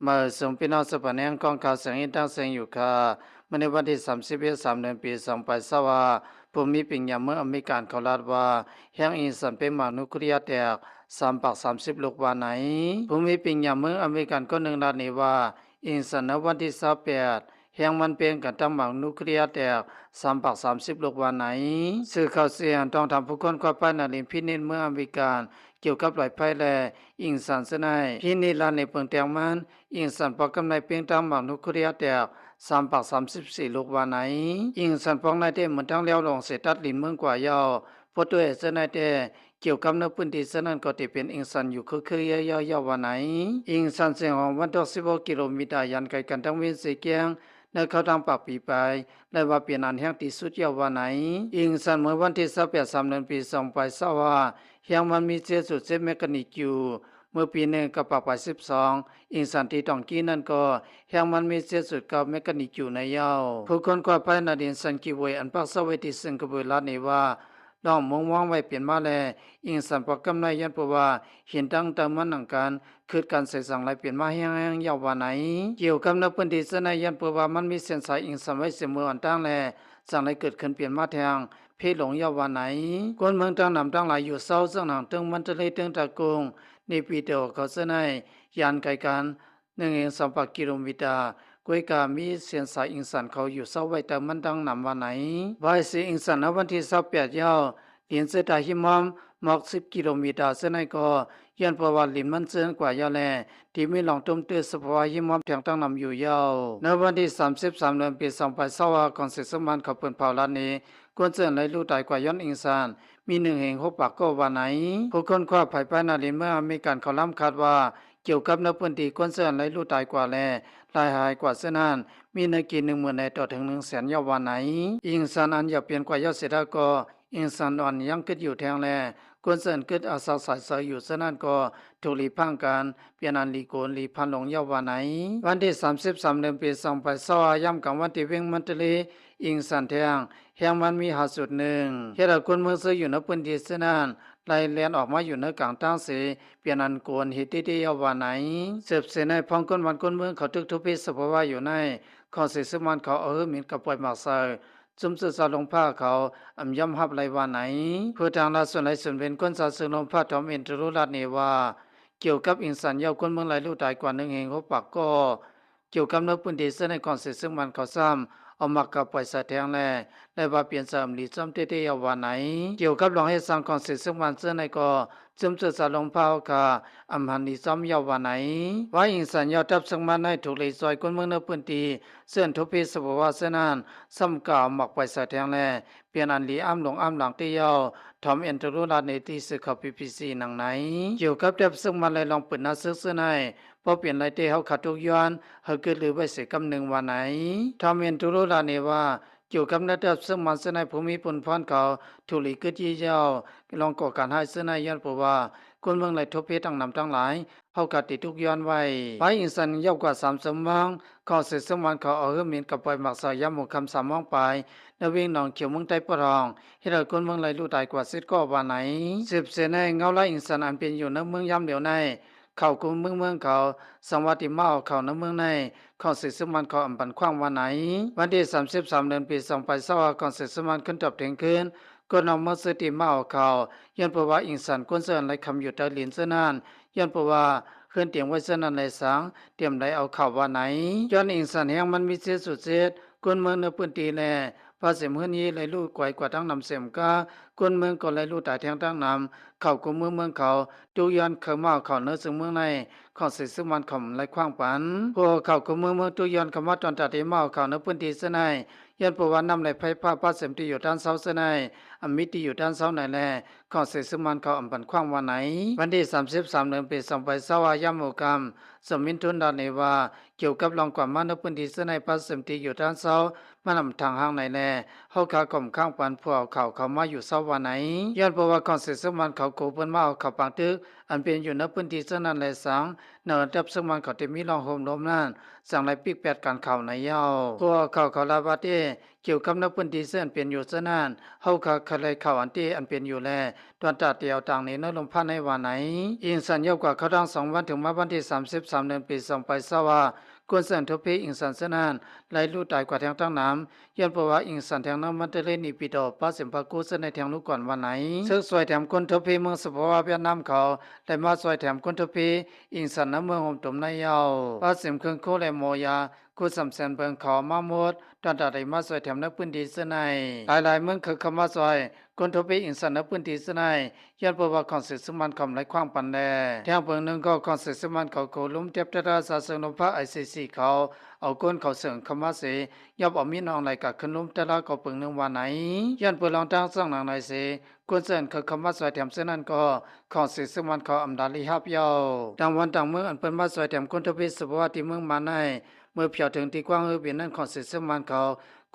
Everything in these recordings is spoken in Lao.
ມາເຊີນພີ່ນ້ອງສະເພາະແນວຂອງຂ່າວສຽງອີກຕັ້ງສຽງຢູ່ຄ່າ. ມື້ໃນວັນທີສາມສິບເອັດ ສາມເດືອນ ປີສອງພັນຊາວຫ້າ ຜູ້ມີປະລິນຍາເມືອງອາເມລິກັນເຂົາລາດວ່າ ແຮງອີງສັນເປັນໝາກນິວເຄລຍແຕກສາມປາກສາມສິບລູກວ່າໃນ. ຜູ້ມີປະລິນຍາເມືອງອາເມລິກັນຄົນໜຶ່ງລາດນີ້ວ່າ ອີງສັນໃນວັນທີຊາວແປດ ແຮງມັນເປັນກັນຕັ້ງໝາກນິວເຄລຍແຕກສາມປາກສາມສິບລູກວ່າໃນ. ສື່ຂ່າວຊີນ ຕ້ອງຖາມຜູ້ຄົ້ນຄວ້າພາຍໃນດິນພິນິດເມືອງອາເມລິກັນ ກ່ຽວກັບລອຍໄຟ ແລະ ອີງສັນເຊິ່ງໃນພິນິດລາດໃນເບື້ອງແຕ່ງມັນ ອີງສັນປອກກັບໃນເປັນຕັ້ງໝາກນິວເຄລຍແຕກສາມປາກສາມສິບສີ່ລູກວ່າໃນ. ອີງສັນປອກໃນແຕ່ເໝືອນທັງແລວລົງເສດຕັດດິນເມືອງກວ່າເຍົາ ໂປຣຕຸເອສເຊິ່ງໃນແຕ່ ກ່ຽວກັບໃນພື້ນທີ່ເຊິ່ງນັ້ນກໍໄດ້ເປັນອີງສັນຢູ່ຄືໆເຍົາໆວ່າໃນ. ອີງສັນເຊງຂອງວັນຕົກສິບຫົກກິໂລມີຕາ ຢ່າງໄກກັນທັງເວັນເຊກຽງ ໃນເຂົ້າທາງປາກປີໄປ ແລະ ວ່າເປັນອັນແຮງທີ່ສຸດເຍົາວ່າໃນ. ອີງສັນເມື່ອວັນທີຊາວແປດ ສາມເດືອນ ປີສອງພັນຊາວຫ້າ ແຮງມັນມີເຈັດຈຸດເຈັດແມັກການິຈູດ ເມື່ອປີໜຶ່ງເກົ້າປາກປາຍສິບສອງ ອີງສັນທີ່ຕ້ອງກີ້ນັ້ນກໍແຮງມັນມີເຈັດຈຸດເກົ້າແມັກການິຈູດໃນເຍົາ. ຜູ້ຄົ້ນຄວ້າພາຍໃນດິນ ຊັນກິເວຍ ອັນປາກເຊົາໄວ້ທີ່ຊິງກະໂປ ລາດນີ້ວ່າ ລອງມຸງມອງໄວ້ເປັນມາແລ້ວ ອີງສັນປອກກັບໃນ ຍ້ອນເພາະວ່າຫີນຕັ້ງເຕົາມັນໜັງກັນ ຂືດກັນໃສ່ສັງໄຫຼເປັນມາແຮງໆເຍົາວ່າໃນ. ກ່ຽວກັບໃນພື້ນທີ່ເຊິ່ງໃນ ຍ້ອນເພາະວ່າມັນມີເສັ້ນສາຍອີງສັນໄວ້ເສມເໝີອນຕ່າງແລ້ວ ຈັ່ງໄດ້ເກີດຂຶ້ນເປັນມາແທ່ງ ເພລົງເຍົາວ່າໃນ. ຄົນເມືອງຕັ້ງນຳຕັ້ງຫຼາຍຢູ່ເຊົາ ເຊິ່ງຫາງເທິງມັນເຕເລ ເທິງຕາກຸງ ເນປີໂຕ ເຂົາເຊິ່ງໃນ ຢ່າງໄກກັນ ໜຶ່ງແຫ່ງສອງປາກກິໂລມີຕາ ກວຍກາມີເສັ້ນສາຍອີງສັນເຂົາຢູ່ເຊົາໄວ້ເຕີມມັນຕັ້ງນຳວ່າໃນ. ວາຍສີອີງສັນໃນວັນທີຊາວແປດເຍົາ ດິນເຊຕາຫິມມອມ ໝອກສິບກິໂລມີຕາ ເຊິ່ງໃນກໍ ຍ້ອນເພາະວ່າດິນມັນເຈື່ອນກວ່າເຍົາແລ້ວ ທີ່ມີລອງຕຸ້ມຕື້ສະພາວະຫິມມອມແທ່ງຕັ້ງນຳຢູ່ເຍົາ. ໃນວັນທີສາມສິບສາມເດືອນ ປີສອງພັນຊາວຫ້າ ຂອງເສດສະໝັນເຂົາເພິ່ນເຜົາລາດນີ້ ຄົນເຊິ່ງໄດ້ລູກຕາຍກວ່າຍ້ອນອີງສັນ ມີໜຶ່ງແຫ່ງຫົກປາກກໍວ່າໃນ. ຜູ້ຄົ້ນຄວ້າພາຍໃນດິນເມືອງອາເມລິກັນເຂົາລຳຄາດວ່າ ກ່ຽວກັບໃນພື້ນທີ່ຄົນເຈື່ອນໄດ້ລູກຕາຍກວ່າ ແລະ ລາຍຫາຍກວ່າເຊັ່ນນັ້ນ ມີໃນເກນໜຶ່ງໝື່ນໃນຕໍ່ເຖິງໜຶ່ງແສນເຍົາວ່າໃນ. ອີງສັນອັນຢາວປ່ຽນກວ່າເຍົາເສຍດາກໍ ອີງສັນອ່ອນຍັງກຶດຢູ່ແທ່ງ ແລະ ຄົນເຊີ້ນກຶດອາສັກສາຍເສີຢູ່ເຊັ່ນນັ້ນກໍ ຖືກລີພັງກັນ ປ່ຽນອັນລີໂກນລີພັນລົງເຍົາວ່າໃນ. ວັນທີສາມສິບສາມເດືອນ ປີສອງພັນຊາວຫ້າ ຍາມກາງວັນທີ່ເວັງມັນເຕລີ ອີງສັນແທ່ງ ແຮງມັນມີຫ້າຈຸດໜຶ່ງ ເຮັດໃຫ້ຄົນເມືອງເຊິ່ງຢູ່ໃນພື້ນທີ່ເຊັ່ນນັ້ນ ໄລ່ແລ່ນອອກມາຢູ່ໃນກາງທາງເສ ປ່ຽນອັນໂກນເຮັດເດໆເຍົາວ່າໃນ. ສືບເສຍໃນພອງຄົນບ້ານຄົນເມືອງເຂົາຖືກທຸບເພສະພາວະຢູ່ໃນ ຂອງເສດສະໝັນເຂົາເອົາເຮືອໝິນກະປ່ອຍໝາກໃສ່ ຈຸ້ມຈຸດຊາວໂລງພາເຂົາອຳຍອມຮັບໄດ້ວ່າໃນ. ເພື່ອທາງລາວສ່ວນໃດສ່ວນເປັນຄົນຊາວເຊິ່ງໂລງພາ ທອມ ແອນເດຣູ ລາດນີ້ວ່າ ກ່ຽວກັບອີງສັນເຍົາຄົນເມືອງໄດ້ລູກຕາຍກວ່າໜຶ່ງແຫ່ງຫົກປາກກໍ ກ່ຽວກັບໃນພື້ນທີ່ເຊິ່ງໃນຂອງເສດສະໝັນເຂົາຊ້ຳ ເອົາໝາກກະປ່ອຍໃສ່ແທ່ງແລ້ວ ແລະ ວ່າປ່ຽນໃຈອຳລີຈ້ອມເຕໆເຍົາວ່າໃນ. ກ່ຽວກັບລອງເຮັດສັງຂອງເສດສະໝັນເຊິ່ງໃນກໍ ຈຸ້ມຈຸດຊາວໂລງພາເຂົາອຳຫັນດີຈ້ອມເຍົາວ່າໃນ. ວ່າອີງສັນເຍົາທັບເຊິ່ງມັນໃນຖືກລີຊ່ອຍຄົນເມືອງໃນພື້ນທີ່ເຊິ່ງທຸບເພສະພາວະເຊັ່ນນັ້ນ ຊ້ຳກະເອົາໝາກປ່ອຍໃສ່ແທ່ງແລ້ວ ປ່ຽນອັນລີອ້ຳລົງອ້ຳຫຼັງເຕເຍົາ ທອມ ແອນເດຣູ ລາດໃນທີ່ສື່ຂ່າວ ບີບີຊີ ດັ່ງໃນ. ກ່ຽວກັບແດັບເຊິ່ງມັນໄດ້ລອງປືນໜ້າເຊິ່ງເຊິ່ງໃນ ບໍ່ເປັນໄລເຕ ເຮົາຂາດທຸກຍ້ອນ ເຮົາກຶດລືໄວ້ເສຍກຳໜຶ່ງວ່າໃນ. ທອມ ແອນເດຣູ ລາດນີ້ວ່າ ກ່ຽວກັບແນວແດັບເຊິ່ງມັນເຊິ່ງໃນ ຜູ້ມີປຸນພອນເຂົາ ຖືກລີກຶດຢີເຍົາ ລອງກໍ່ການຮ້າຍເຊິ່ງໃນ ຍ້ອນເພາະວ່າຄົນເມືອງໄດ້ທຸບເພຕັ້ງນຳຕັ້ງຫຼາຍ ເຮົາກະຕິທຸກຍ້ອນໄວ້. ພາຍອີງສັນເຍົາກວ່າສາມຊົ່ວໂມງ ຂອງເສດສະໝັນເຂົາເອົາເຮືອໝິນກະປ່ອຍໝາກໃສ່ຍາມຫົວຄ່ຳສາມໂມງປາຍ ໃນເວງໜອງຂຽວເມືອງໄທປະທອງ ເຮັດໃຫ້ຄົນເມືອງໄດ້ລູກຕາຍກວ່າສິບກໍວ່າໃນ. ສືບເສຍໃນເງົາລາຍອີງສັນອັນເປັນຢູ່ໃນເມືອງຍາມດຽວໃນ ເຂົາກຸມເມືອງເມືອງເຂົາ ສັງວ່າທີ່ມາເອົາເຂົ້າໃນເມືອງໃນ ຂອງເສດສະໝັນເຂົາອຳປັນຂວ້າງວ່າໃນ. ວັນທີສາມສິບສາມເດືອນ ປີສອງພັນຊາວຫ້າ ຂອງເສດສະໝັນຂຶ້ນຕອບແທງຄືນ ຄົນນອກເມືອງເຊີທີ່ມາເອົາເຂົ້າ ຍ້ອນເພາະວ່າອີງສັນຄົນເຊີນໄດ້ຄຳຢູ່ໃຕ້ດິນເຊິ່ງນັ້ນ ຍ້ອນເພາະວ່າເຮືອນຕຽງໄວ້ເຊິ່ງນັ້ນໄດ້ສັງ ຕຽມໄດ້ເອົາເຂົ້າວ່າໃນ. ຍ້ອນອີງສັນແຮງມັນມີເຈັດຈຸດເຈັດ ຄົນເມືອງໃນພື້ນທີ່ແລະ ພາເສມເຮືອນຮີໄດ້ລູກກວາຍກວ່າຕັ້ງນຳເສມກາ ຄົນເມືອງກໍໄດ້ລູກຕາຍແທງຕັ້ງນຳ ເຂົາກຸມເມືອງເມືອງເຂົາ ທຸກຍ້ອນເຂົາມາເອົາເຂົ້າໃນເຊິ່ງເມືອງໃນ ຂອງເສດສະໝັນເຂົາໄດ້ຂວ້າງປັນ. ພວກເຂົາກຸມເມືອງເມືອງທຸກຍ້ອນເຂົາມາຕອນຕາທີ່ມາເອົາເຂົ້າໃນພື້ນທີ່ເຊິ່ງໃນ ຍ້ອນເພາະວ່ານ້ຳ ແລະ ໄຟຟ້າພາເສີມທີ່ຢູ່ດ້ານເຊົາເຊິ່ງໃນ ອຳມີທີ່ຢູ່ດ້ານເຊົາໃນແລະ ຂອງເສດສະໝັນເຂົາອຳປັນຂວ້າງວ່າໃນ. ວັນທີສາມສິບສາມເດືອນ ປີສອງພັນຊາວຫ້າ ຍາມຫົວຄ່ຳ ສົມມິນທຸນ ລາດນີ້ວ່າ ກ່ຽວກັບລອງກວາດມາໃນພື້ນທີ່ເຊິ່ງໃນ ພາເສີມທີ່ຢູ່ດ້ານເຊົາ ມັນອຳທາງຫ່າງໃນແລະ ເຮົາຄາຄວາມຄ້າງປັນພວກເຂົາເຂົ້າມາຢູ່ເຊົາ ວ່າໃນ ຍ້ອນເພາະວ່າຂອງເສດເຊີງມັນເຂົາໂກເພິ່ນມາເອົາເຂົ້າປາງຕຶກ ອັນເປັນຢູ່ໃນພື້ນທີ່ເຊິ່ງນັ້ນແລະສັງ ໃນລະດັບເຊິ່ງມັນເຂົາທີ່ມີລ່ອງໂຮມລົມນັ້ນ ຈັ່ງໄດ້ປິກແປດການຂ່າວໃນເຍົາ ໂຄເອົາເຂົ້າເຂົາລາວວ່າເຕ ກ່ຽວກັບໃນພື້ນທີ່ເຊິ່ງອັນເປັນຢູ່ເຊິ່ງນັ້ນ ເຮົາກໍເຄີຍໄດ້ຂ່າວອັນເຕອັນເປັນຢູ່ແລ ດວນຕາຕຽວຕ່າງນີ້ໃນລົມພາໃນວ່າໃນ ອີງສັນຍາວກວ່າເຂົ້າທາງສອງວັນ ເຖິງມາວັນທີສາມສິບສາມ ເດືອນປີສອງພັນຊາວ ວ່າ ກຸນເຊີນໂທເພ ອີງສັນເຊິ່ງນັ້ນ ໄດ້ລຸຕາຍກວ່າແທງຕັ້ງນຳ ຍ້ອນເພາະວ່າອີງສັນແທງນຳມັນເຕເລນີປີໂຕ ປາສິມພາກູເຊິ່ງໃນແທງລູກກ່ອນວ່າໃນ ເຊິ່ງຊ່ວຍແຖມກຸນໂທເພເມືອງສະພາວະຫວຽດນາມເຂົາ ໄດ້ມາຊ່ວຍແຖມກຸນໂທເພ ອີງສັນນຳເມືອງໂຮມຕຸມໃນເຍົາ ປາສິມເຄິ່ງໂຄແລະໝໍຢາ ກູສຳແສນເບິ່ງເຂົາມາໝົດ ດວນຕາໄດ້ມາຊ່ວຍແຖມໃນພື້ນທີ່ເຊິ່ງໃນ ຫຼາຍໆເມືອງເຄີຍເຂົ້າມາຊ່ວຍ ກຸນໂທເພ ອີງສັນໃນພື້ນທີ່ເຊິ່ງໃນ ຍ້ອນເພາະວ່າຂອງເສດເຊິ່ງມັນເຂົາໄດ້ຂວາງປັນແດ່ ແຖມເບິ່ງໜຶ່ງກໍຂອງເສດເຊິ່ງມັນເຂົາໂກລຸມເຕັບແຕ່ລາຊາເຊິ່ງລົມພາ ໄອຊີຊີ ເຂົາ ເອົາກຸນເຂົາເຊິ່ງເຂົ້າມາເສ ຍອບເອົາມິດອອງໄຫຼກະຂຶ້ນລຸມແຕ່ລາກໍເບິ່ງໜຶ່ງວ່າໃນ ຍ້ອນເປີດລອງທາງເຊິ່ງໜັງໃນເສ ກຸນເຊີນເຂົາເຂົ້າມາຊ່ວຍແຖມເຊິ່ງນັ້ນກໍ ຂອງເສດເຊິ່ງມັນເຂົາອຳດາລີຮັບເຍົາ ຕ່າງວັນຕ່າງເມືອງອັນເພິ່ນມາຊ່ວຍແຖມກຸນໂທເພ ສະພາວະທີ່ເມືອງມາໃນ ເມື່ອພຽວເຖິງທີ່ກວ້າງເຮີບິນນັ້ນຂອງເສດເຊິ່ງມັນເຂົາ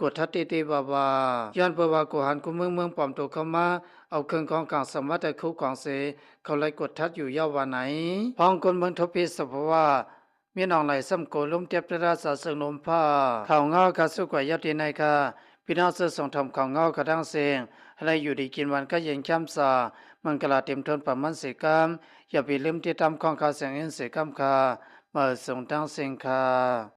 ກົດທັດເຕໆວ່າໆ ຍ້ອນເພາະວ່າກູຫັນກູເມືອງເມືອງປອມໂຕເຂົ້າມາ ເອົາເຄື່ອງຂອງກາງສາມາດໄດ້ຄຸ້ມຄອງເສ ເຂົາໄດ້ກົດທັດຢູ່ເຍົາວ່າໃນ ພ້ອມກຸນເມືອງໂທເພ ສະພາວະ ມີໜອງໄຫຼຊ້ຳໂກລຸມເຕັບແຕ່ລາຊາເຊິ່ງລົມພາ ຂ່າວເງົາກະສຸກກວ່າຍາວຕີໃນກະ ພີ່ນ້ອງເຊີນສົ່ງທຳຂ່າວເງົາກະດັງເສັງ ໃຫ້ໄດ້ຢູ່ດີກິນຫວານກະເຢັນແຄມຊາ ມັງກະລາເຕັມທົນປະມານເສກຳ ຢ່າໄປລືມຕິດຕາມຂອງຂ່າວສຽງອື່ນເສກຳຄ່າ ມາສົ່ງດັງເສັງຄ່າ.